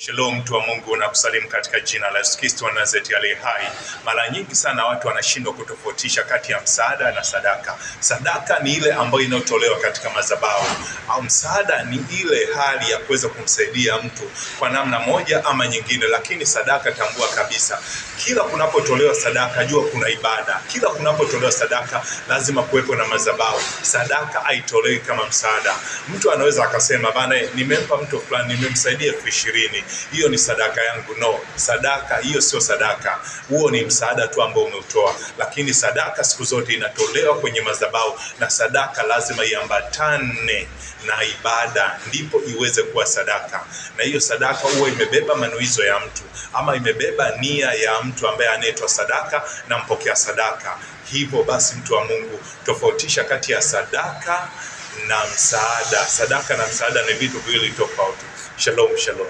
Shalom, mtu wa Mungu, na kusalimu katika jina la Yesu Kristo wa Nazareti aliye hai. Mara nyingi sana watu wanashindwa kutofautisha kati ya msaada na sadaka. Sadaka ni ile ambayo inayotolewa katika madhabahu, au msaada ni ile hali ya kuweza kumsaidia mtu kwa namna moja ama nyingine. Lakini sadaka, tambua kabisa, kila kunapotolewa sadaka, jua kuna ibada. Kila kunapotolewa sadaka, lazima kuwepo na madhabahu. Sadaka haitolewi kama msaada. Mtu anaweza akasema bana, nimempa mtu fulani, nimemsaidia 20,000, hiyo ni sadaka yangu. No, sadaka hiyo sio sadaka, huo ni msaada tu ambao umeutoa. Lakini sadaka siku zote inatolewa kwenye madhabahu, na sadaka lazima iambatane na ibada, ndipo iweze kuwa sadaka. Na hiyo sadaka huwa imebeba manuizo ya mtu ama imebeba nia ya mtu ambaye anayetoa sadaka na mpokea sadaka. Hivyo basi, mtu wa Mungu, tofautisha kati ya sadaka na msaada. Sadaka na msaada ni vitu viwili tofauti. Shalom, shalom.